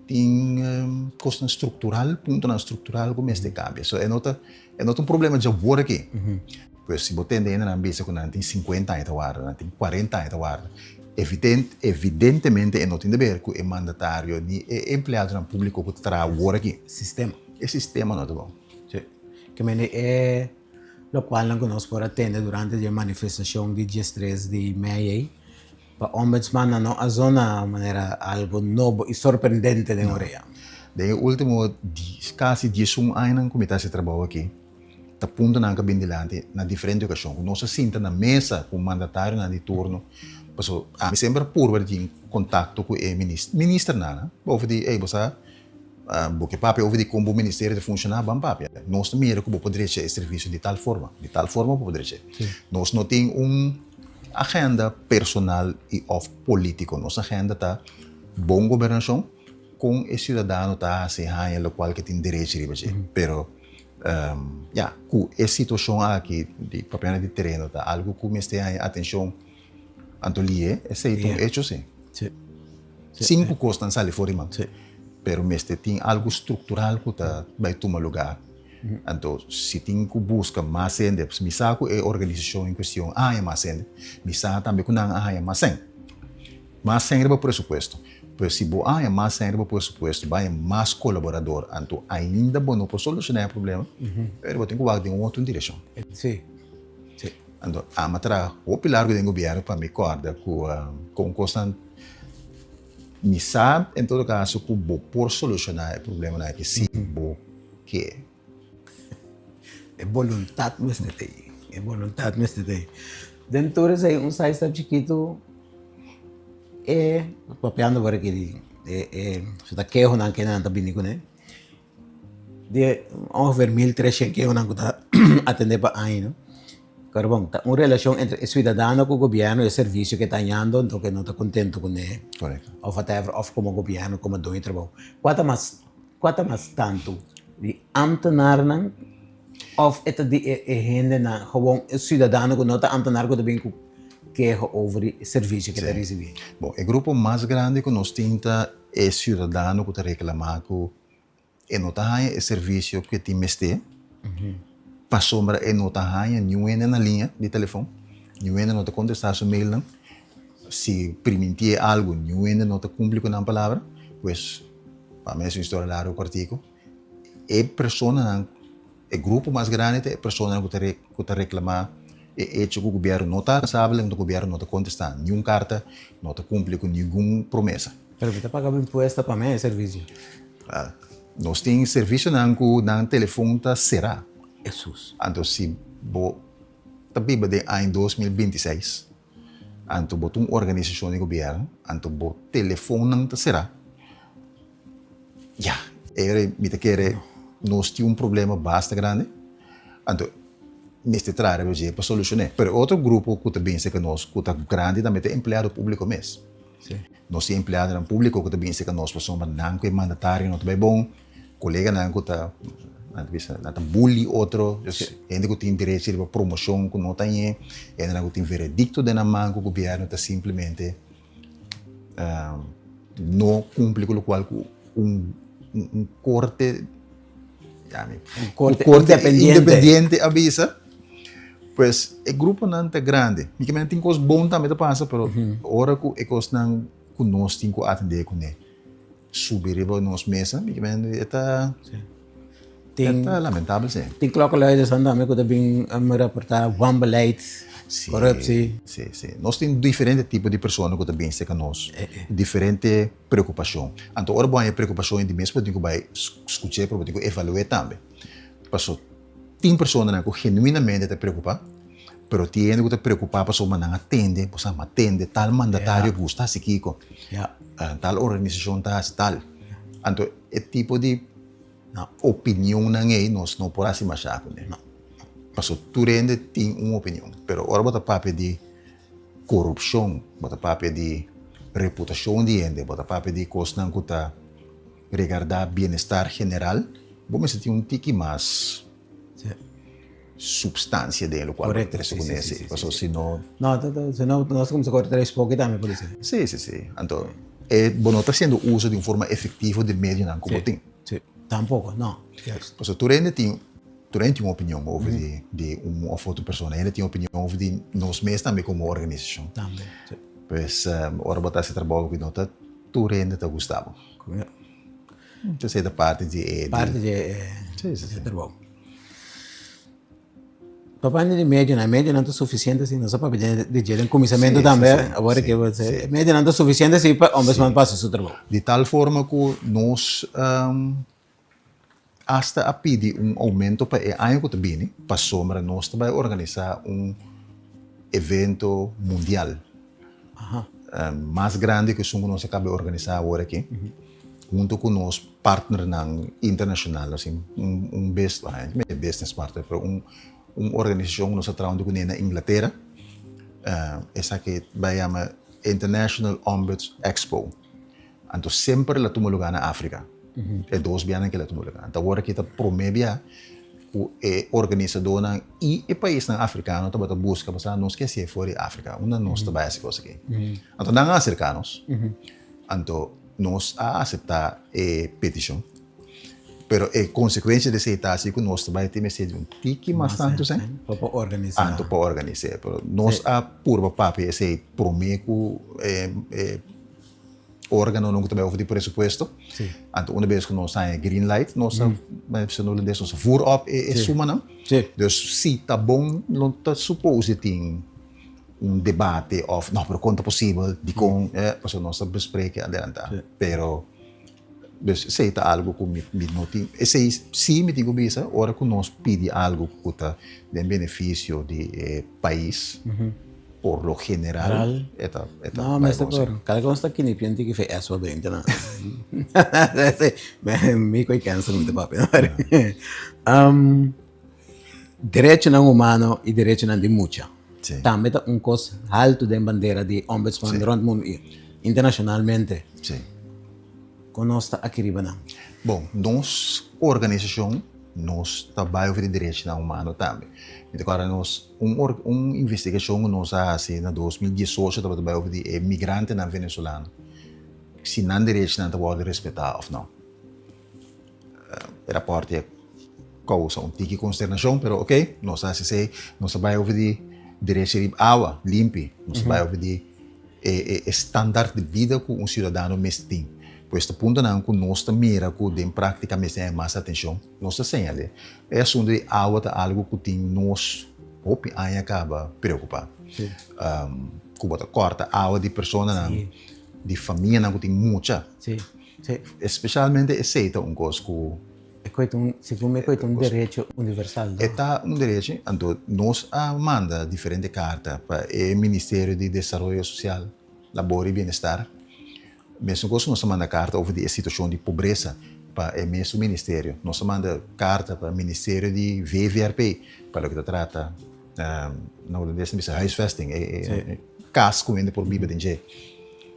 tin kosnan struktural, puntonan struktural ku mester kambia. So e no ta e no ta un problema dje awor aki. Pues si bo tende hendenan bisa ku nan tin sinkuenta aña ta warda, nan tin kuarenta aña ta warda, evident evidentemente e no tin deber ku e mandatario ni e empleadonan públiko ku ta traha awor aki. Sistema. E sistema no ta bon. Sí. Ke mende e lokualnan ku nos por a tende durante di e manifestashon di diestres di mei ei, pa ombudsmannan no a zona manera algu nobo i sorprendente den orea. Den e ultimo kasi diesun añanan ku mi ta hasi e trabou aki, ta puntonan ku a bin dilanti na diferente okashon ku nos a sinta na mesa ku mandatarionan di turno, pasobra ami semper a purba di tin kontakto ku e ministernan, boven di, ey bo sa, Bo ke papia over di kon bo ministerio ta funshoná, ban papia. Nos ta mira ku bo por drecha e servisio di tal forma, di tal forma bo por drecha. Nos no tin un agenda personal i òf polítiko. Nos agenda ta bon gobernashon, kon e siudadano ta hasi haña lokual ke tin derechi riba dje. Pero. Ya, ku e situashon aki di propiedad di tereno ta algu ku mester haña atenshon, anto lié esei ta un echo si. Sin ku kosnan sali for di man. Pero mester tin algu struktural ku ta bai tuma lugá. Anto si tin ku buska mas hende, mi sa ku e organisashon en kuestion a haña mas hende, mi sa tambe ku nan a haña mas sèn. Mas sèn riba presupuesto. Pues si bo a haña mas sèn riba presupuesto, bo a haña mas kolaborador, anto ainda bo no por solushoná e problema, pero bo tin ku wak den un otro direkshon. Sí, sí. Anto ami a traha hopi largu den gobièrnu pa mi kòrda ku kon kosnan mi sa en todo kaso ku bo por solushoná e problemanan aki si bo ke. E boluntat mester ta ei. E boluntat mester ta ei. Den tur esei un sidestep chikitu e papiando por aki di e e su ta kehonan ke nan ta bini kuné di ongeveer 1300 kehonan ku ta atendé pa aña no. Pero bon ta un relashon entre e siudadano ku gobièrnu e servisio ke ta hañando anto ke no ta kontento kuné òf whatever òf komo gobièrnu komo doño di trabou. Kua ta mas Kua ta mas tantu, di amtenarnan òf e ta di e hendenan, gewoon e siudadano ku no ta amtenar ku ta bin ku keho over di servisio ku e ta risibí? Bon, e grupo mas grandi ku nos tin ta e siudadano ku ta reklamá ku e no ta haña e servisio ku e tin mester. Pasobra e no ta haña niun hende na liña di telefòn, niun hende no ta kontestá su mailnan. Si primintié algu, niun hende no ta kumpli ku nan palabra. Pues, pa mi es un historia largu kòrtiku. E personanan, e grupo mas grandi ta e personanan ku ta ku ta reklamá e echo ku gobièrnu no ta alkansabel, ku gobièrnu no ta kontestá niun karta, no ta kumpli ku ningun promesa. Pero mi ta paga bo impuesto pa mi e servisio. Nos tin servisionan ku nan telefon ta será. Hesus. Anto si bo ta biba den aña 2026, anto bo ta un organisashon di gobièrnu, anto bo telefonnan ta será, ya, e mi ta kere nos tin un problema basta grandi, anto mester traha riba dje pa solushon'é. Pero e otro grupo ku ta bin serka nos ku ta grandi tambe ta empleado públiko mes. Nos tin empleadonan públiko ku ta bin serka nos pasobra nan ku e mandatario no ta bai bon, koleganan ku ta, nan ta bisa, nan ta bully otro, dus hende ku tin derecho riba promoshon ku no ta hañ'é, hendenan ku tin veredikto den nan man ku gobièrnu ta simplemente no kumpli ku lokual ku un un korte, un korte independiente a bisa. Pues e gruponan ta grandi. Mi ke mende tin kos bon tambe ta pasa, pero ora ku e kosnan ku nos tin ku atendé kuné subi riba nos mesa, mi ke mende e ta e ta lamentabel si. Tin klokkenluidersnan tambe ku ta bin raportá wanbeleid, korupsi. Si, si. Nos tin diferente tipo di persona ku ta bin serka nos, diferente preokupashon. Anto ora bo haña preokupashon di mes bo tin ku bai skuch'é, pero bo tin ku evalu'é tambe. Paso Tin personanan ku genuinamente ta preokupá, pero tin hende ku ta preokupá pasobra nan a tende, bo sa, m'a tende tal mandatario gusta hasi kiko, tal organisashon ta hasi tal. Anto e tipo di opinionnan ei nos no por hasi mashá kuné. Pasobra tur hende tin un opinion, pero ora bo ta papia di korupshon, bo ta papia di reputashon di hende, bo ta papia di kosnan ku ta Regardá bienestar general, bo mester tin un tiki mas supstansia den lokual bo ta trese kuné si, pasobra si no. No, si no nos ta kuminsá kore tres poki tambe por esei. Sí, sí, sí. Anto e bo no ta hasiendo uso di un forma efektivo di medionan ku bo tin. Sí, tampoco, no. Pasobra tur hende tin, tur hende tin un opinion over di di un òf otro persona. Hende tin opinion over di nos mes tambe komo organisashon. Tambe, sí. Pues ora bo ta hasi trabou ku no ta tur hende ta gusta bo. Entonces e ta parti di e... Parti di e trabou. Papia di medionan, e medionan ta suficiente si, nos a papia di dje den kuminsamentu tambe, awor ke bo e medionan ta suficiente si pa ombudsman pa hasi su trabou. Di tal forma ku nos Hasta a pidi un aumento pa e aña ku ta bini, pasobra nos ta bai organisá un evento mundial mas grandi ku esun ku nos a kaba di organisá awor aki, huntu ku nos partnernan internashonal, nos tin un business partner, pero un organisashon ku nos a traha huntu kuné na Inglatera, esaki bai yama International Ombuds Expo. Anto semper el a tuma lugar na Africa. E dos bianan ke el a tuma lugar. Anto awor aki ta prome bia. ku e organisadónan i e paisnan afrikano tabata buska pasobra nos ke hasié for di Afrika, unda nos ta bai hasi kos aki. Anto nan a aserká nos, anto nos a aseptá e petishon, pero e konsekuensia di esei ta si ku nos ta bai tin mester di un tiki mas tantu sèn Pa por organisá. Anto pa organis'é, pero nos a purba papia esei promé ku e Organonan ku ta bai over di presupuesto. Anto una bes ku nos haña green light, nos a, bisa na hulandes, nos a voer op e sumanan. Dus si ta bon, no ta supose tin un debate òf no, pero kon ta posibel, dikon, pasobra nos a bespreke adelantá. Pero, dus esei ta algu ku mi no tin, esei si mi tin ku bisa, ora ku nos pidi algu ku ta den benefisio di e pais, Por lo general e ta e ta No, mester por. Kada kos ta kini pienti ki fe eswa bente na. Mi koi cancer mi ta papia. Um, derechonan humano i derechonan di mucha. Sí. Tambe ta un kos haltu den bandera di ombudsman Sí. rond mundu i internacionalmente. Sí. Kon nos ta aki riba nan? Bon, nos organisashon nos ta bai over di derechonan humano tambe. Mi ta kòrda nos un un investigashon ku nos a hasi na 2018 tabata bai over di e migrantenan venezolano, si nan derechonan ta wòrdu respetá òf nò. E rapòrt a kousa un tiki konsternashon, pero oke, nos a hasi esei. Nos a bai over di derecho riba awa limpi, nos a bai over di e e standaard di bida ku un siudadano mester tin. Pues ta puntonan ku nos ta mira ku den práktika mester haña mas atenshon, nos ta señal'é. E asuntu di awa ta algu ku tin nos hopi aña kaba preokupá. Ku bo ta kòrta awa di personanan, di famianan ku tin mucha. Espesialmente esei ta un kos ku. E koe ta un, segun mi e koe ta un derecho universal, no? E ta un derecho, anto nos a manda diferente karta pa e Ministerio di Desaroyo Sosial, Labor i Bienestar. Mesun kos nos a manda karta over di e situashon di pobresa pa e mesun ministerio. Nos a manda karta pa Ministerio di VVRP pa loke ta trata, na hulandes ta bisa huisvesting, e kas ku hende por biba den dje.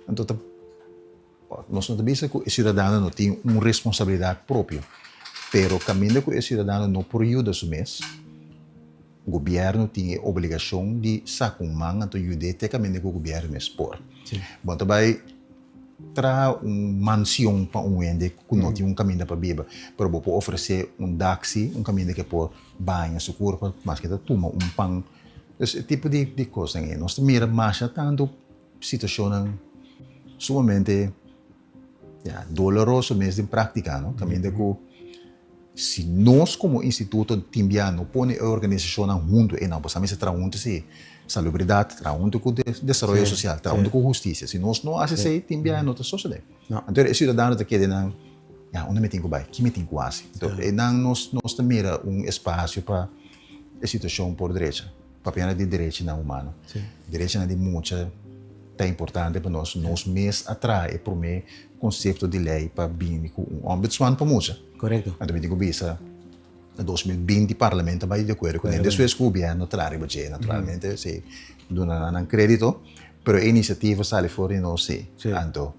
Anto ta. Nos no ta bisa ku e siudadano no tin un responsabilidat propio, pero kaminda ku e siudadano no por yuda su mes, gobièrnu tin e obligashon di saka un man anto yud'é te kaminda ku gobièrnu mes por. Bo no ta bai traha un mansion pa un hende ku no tin un kaminda pa biba, pero bo por ofresé un dak si, un kaminda ku e por baña su kurpa, maske ta tuma un pan. Dus e tipo di kosnan ei. Nos ta mira masha tantu. Situashonnan sumamente ya doloroso mes den práktika no, kaminda ku si nos komo instituto tin bia no pone e organisashonnan huntu e nan por sa mester traha huntu si salubridat, traha huntu ku desaroyo sosial, traha huntu ku hustisia, si nos no hasi esei tin bia no ta sosodé. Anto e siudadano ta keda nan ya unda mi tin ku bai, ki mi tin ku hasi? Anto einan nos nos ta mira un espasio pa e situashon por drecha. Papiando di derechinan humano. Derechinan di mucha ta importante pa nos. Nos mes a traha e prome konsepto di lei pa bini ku un ombudsman pa mucha. Korekto. Anto mi tin ku bisa na 2020 parlamento a bai di akuerdo kuné. Despues ku gobièrnu traha riba dje naturalmente si duna nan nan kredito, pero e inisiativa sali for di nos si. Anto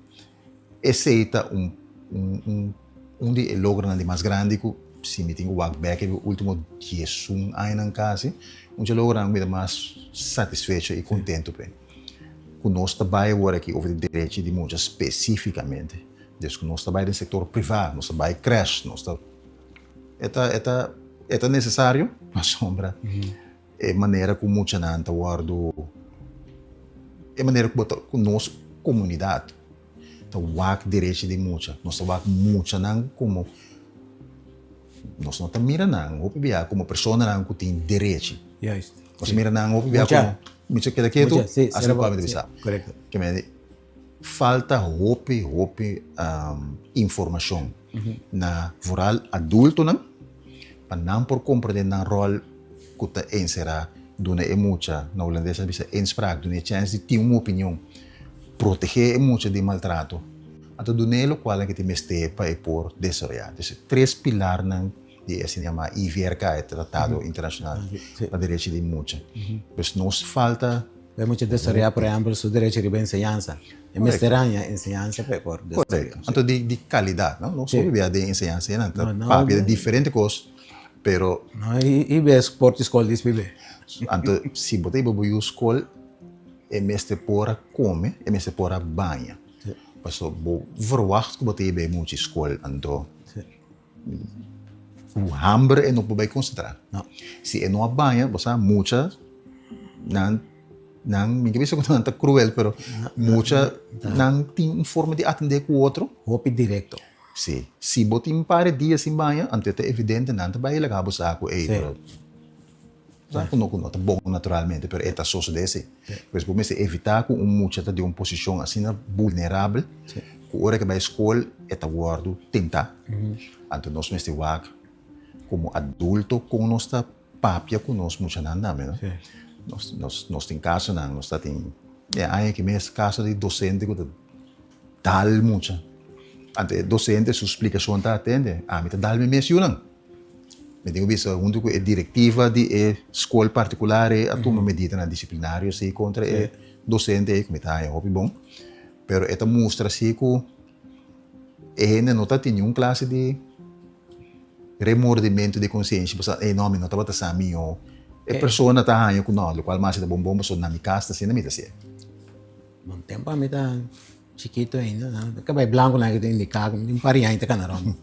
Esei ta un un un di e logronan di mas grandi ku si mi tin ku wak bek e ultimo diesun añanan kasi, un dje logronan ku mi ta mas satisfecho i kontentu p'e. Ku nos ta bai awor aki over di derechi di mucha spesifikamente. Des ku nos ta bai den sektor privá, nos ta bai krèsh, nos ta e ta e ta e ta nesesario pasobra E manera ku muchanan ta wòrdu, e manera ku bo ta, ku nos komunidat ta wak derechi di mucha. Nos ta wak muchanan komo, nos no ta mira nan hopi bia komo personanan ku tin derechi. Juist. Nos ta mira nan hopi bia komo, mucha keda ketu, asina ku ami ta bisa. Korekto. Ke mende falta hopi, hopi informashon na vooral adultonan pa nan por komprende nan ròl ku ta enserá duna e mucha, na hulandes nan bisa inspraak, duna e chèns di tin un opinion, protegé e mucha di maltrato, anto dun'é lokual nan ke tin mester pa e por desaroyá. Entonces e tres pilarnan di e asina yamá IVRK, e Tratado Internashonal pa Derechi di Mucha. Pues nos falta. Pa e mucha desaroyá, por ehèmpel, su derecho riba enseñansa. E mester haña enseñansa pa e por desaroyá. Korekto. Anto di kalidat, no? Nos hopi bia den enseñansa, nan ta papia di diferente kos. Pero. No, i bes por ti skol dis bibe. Anto si bo ta hiba bo yu skol, e mester por a kome, e mester por a baña. Pasobra bo verwacht ku bo ta hiba e mucha skol, anto ku hamber e no por bai konsentrá. Si e no a baña, bo sa mucha nan nan mi ke bisa ku nan ta kruel, pero mucha nan tin un forma di atendé ku otro. Hopi direkto. Sí. Si bo tin un par di dia sin baña, anto e ta evidente nan ta bai laga bo sa ku ey, pero sa ku no ku no ta bon naturalmente, pero e ta sosodé sí. Pues bo mester evitá ku un mucha ta den un posishon asina vulnerabel ku ora ke bai skol e ta wòrdu tentá. Anto nos mester wak komo adulto kon nos ta papia ku nos muchanan tambe, no? Nos nos nos tin kasonan, nos ta tin e aña aki mes kaso di dosente ku ta Dal mucha. Anto e docente su splicacion ta atende, ami ta dal mi mes yunan. Mi tin cu bisa hunto cu e directiva di e scol particular ei a tuma medidanan disciplinario si contra e docente ei cu mi ta haña hopi bon. Pero e ta mustra si cu e hende no ta tin niun clase di remordimento di conciencia pasobra ey no mi no tabata sa miho. E persona ta haña cu no locual mi a haci ta bon bon pasobra na mi cas ta asina mi ta hacié. Bon tempo ami ta chikito ainda, kabei blanco nan ta indica ku un par di aña ta kana rond.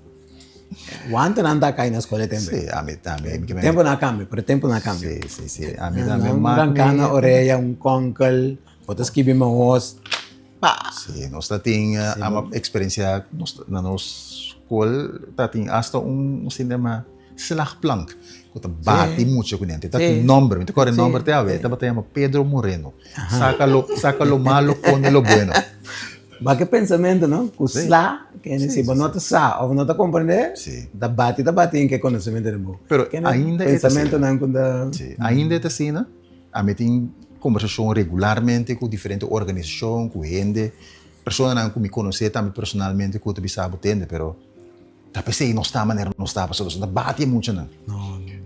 Wanta nan ta kai na skola e tempo. Si, ami tambe. Tempo nan a kambia, pero tempo nan a kambia. Si, si, si. Ami tambe Un ranka na orea, un konkel, bo ta skibi mahos, pa! Si, nos ta tin, ami a eksperensia na nos skol ta tin asta un asina Slagplank, ku ta bati mucha ku nente. Ta tin nomber, mi ta kòrda e nomber te awe. E tabata yama Pedro Moreno. Saka lo, saka lo malo, pone lo bueno. Ba ke pensamentu, no? Ku sla, kende si bo no ta sa òf no ta komprendé, ta bati ta bati den ke konosementu den bo. Pero ainda e ta asina. Pensamentunan ku ta. Si, ainda e ta asina. Ami tin kombersashon regularmente ku diferente organisashon, ku hende, personanan ku mi konosé tambe personalmente ku ta bisa bo tende, pero. Ta p'esei nos ta manera nos ta, pasobra nos no ta bati e muchanan.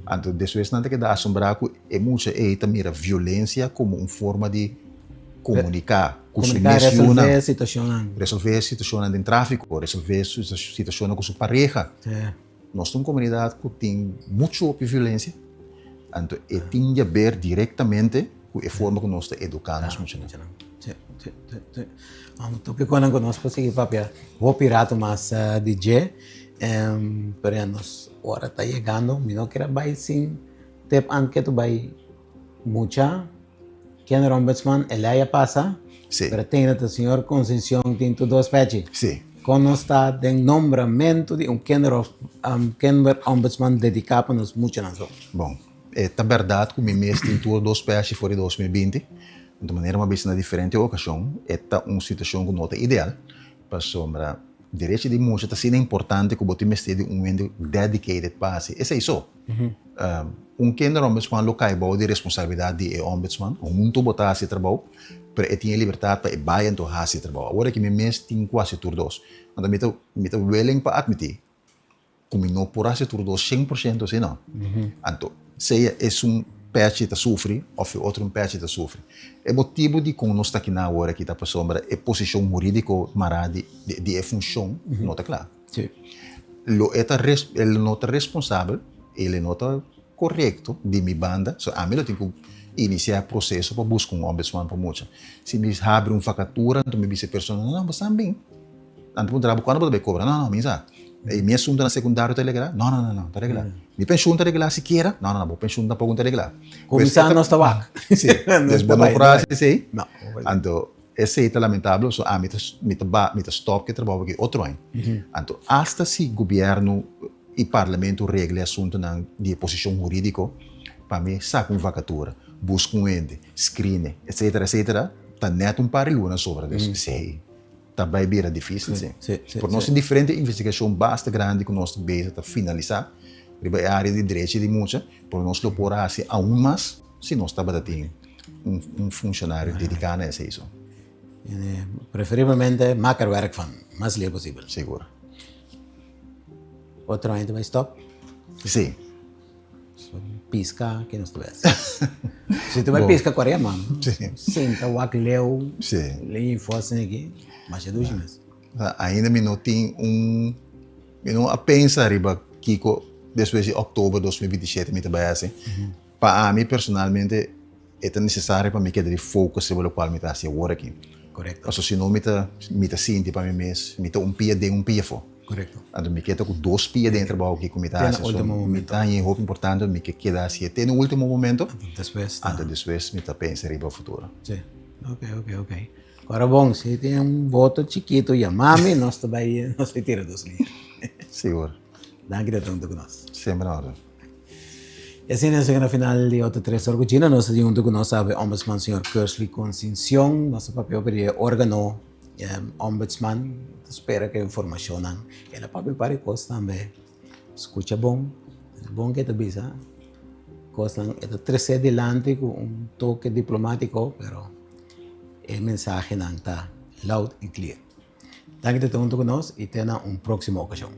Anto despues nan ta keda asombrá ku e mucha ei ta mira violensia komo un forma di komuniká ku su mes yunan. Resolvé situashonnan. Resolvé situashonnan den tráfiko, resolvé situashonnan ku su pareha. Nos ta un komunidat ku tin muchu hopi violensia, anto e tin di aber direktamente ku e forma ku nos ta eduká nos muchanan. Sí, sí, sí, sí. Un tópikonan ku nos por sigui papia hopi rato mas di dje, pero ya nos ora ta yegando. Mi no kier a bai sin tep antes ke tu bai mucha. Kinderombudsman e lei a pasa, Sí. pero tende ta señor Concencion tin tur dos pechi. Sí. Kon nos ta den nombramentu di un kinderombudsman dediká pa nos muchanan so? Bon, e ta bèrdat ku mi mes tin tur dos pechi for di 2020. Anto manera mi a bisa na diferente okashon, e ta un situashon ku no ta ideal, pasobra derecho di mucha ta asina importante ku bo tin mester di un hende dedicated pa hasi esei so. Un kinderombudsman lo kai bou di responsabilidat di e ombudsman, huntu bo ta hasi e trabou, pero e tin e libertat pa e bai anto hasi e trabou. Awor aki mi mes tin ku hasi tur dos. Anto mi ta mi ta willing pa atmití ku mi no por hasi tur dos 100% asina no. Anto, sea esun pechi ta sufri òf e otro un pechi ta sufri. E motibu dikon nos ta akinan awor aki ta pasobra e posishon hurídiko mará di di e funshon no ta kla. Lo e ta e lo no ta responsabel, e lo no ta korekto di mi banda, so ami lo tin ku inisiá e proseso pa buska un ombudsman pa mucha. Si mi habri un vakatura anto mi bisa e persona, no, no, bo sa bin. Nan ta puntra bo cuando bo ta bay cobra? No, no, mi sa. Y mi asuntonan secundario ta regla? No, no, no, no ta regla. Mi pensioen ta regla sikiera? No, no, no, bo pensioen tampoco no ta regla. Cuminsa nos ta wak. Si, dus bo no por haci esey. No. Anto, esey ta lamentable, so ami ta, mi ta ba, mi ta stop cu e trabou aki otro aña. Anto, hasta si gobierno y parlamento regla e asuntonan di e posicion huridico, pa mi saca un vacatura, busca un hende, screen, etcetera, etcetera, ta net un par di luna sobra. Dus, esey. Ta bai bira difícil, sí. Sí, sí, Por nos sí. tin diferente investigashon basta grandi ku nos ta bezig ta finalisá riba e área di derechi di mucha, pero nos lo por hasi aun mas si nos tabata tin un un funshonario dediká na esei so. Preferiblemente maak er werk van, mas lihe posibel. Sigur. Otro aña ta bai stop? Sí. Pisca ke nos ta bai hasi. Si ta bai pisca cuaria man. Sinta wak leu. Lei info asina aki. Masha dushi mes. Ainda mi no tin un mi no a pensa riba kiko. despues di òktober 2027 mi ta bai hasi. Pa ami personalmente e ta nesesario pa mi keda di focus riba lokual mi ta hasi awor aki. Korekto. Pasobra si no mi ta mi ta sinti pa mi mes mi ta un pia den un pia afó. Korekto. Anto mi ke ta ku dos pia den e trabou aki ku mi ta Te na hasi. So ultimo mi momento. ta haña e hopi importante mi ke keda hasié te na ultimo momento. Anto despues ta. Anto despues mi ta pensa riba futuro. Si. Ok, ok, ok. Ora bon, si tin un boto chikito yama mi, nos ta bai nos ta tira dos liña. Sigur. Danki di ta hunto ku nos. Semper na orden. Y asina nos yega na final di otro Tres Or cu Gina. Nos ta tin hunto cu nos awe Ombudsman señor Kersley Concincion. Nos ta papia over di e organo Ombudsman. Ta spera cu e informacionnan el a papia un par di cos tambe. Scucha bon, bon ke ta bisa. Cosnan e ta trece dilanti cu un toke diplomatico, pero e mensahenan ta loud and clear. Danki di ta hunto cu nos y te na un proximo ocasion.